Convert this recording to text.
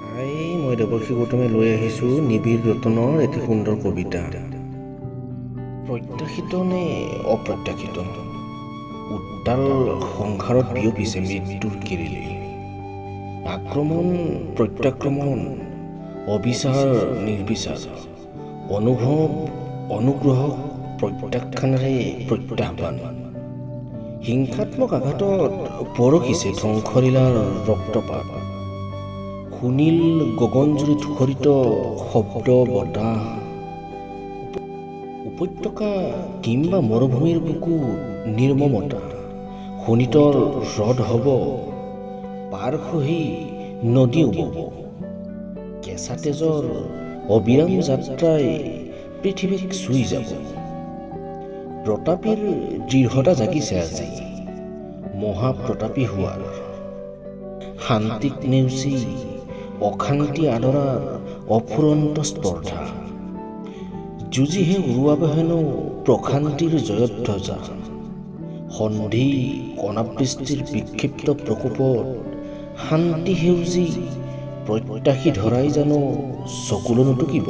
হাই, মই দেৱৰ্ষি গৌতমে লৈ আহিছোঁ নিবিড় ৰতনৰ এটি সুন্দৰ কবিতা। প্ৰত্যাশিত নে অপ্ৰত্যাশিত উত্তাল সংসাৰত বিয়পিছে মৃত্যুৰ কিৰিলি। আক্ৰমণ প্ৰত্যাক্ৰমণ, অবিচাৰ নিৰ্বিচাৰ, অনুভৱ অনুগ্ৰহক প্ৰত্যাখ্যানেৰে প্ৰত্যাহ্বান। হিংসাত্মক আঘাতত পৰশিছে ধ্বংসলীলাৰ ৰক্তপাত। সুনীল গগনজুৰি ধূসৰিত শব্দ বতাহ। উপত্যকা কিম্বা মৰুভূমিৰ বুকুত নিৰ্মমতা। শোণিতৰ হ্ৰদ হ'ব, পাৰ খহি নদীও বব। কেঁচা তেজৰ অবিৰাম যাত্ৰাই পৃথিৱীক চুই যাব। প্ৰতাপীৰ দৃঢ়তা জাগিছে আজি মহাপ্ৰতাপী হোৱাৰ। শান্তিক নেওচি অশান্তি আদৰাৰ অফুৰন্ত স্পৰ্ধা। যুঁজিহে উৰুৱাব হেনো প্ৰশান্তিৰ জয়ধ্বজা। সন্ধি অনাবৃষ্টিৰ বিক্ষিপ্ত প্ৰকোপত শান্তি সেউজী প্ৰত্যাশী ধৰাই জানো চকুলো নুটুকিব?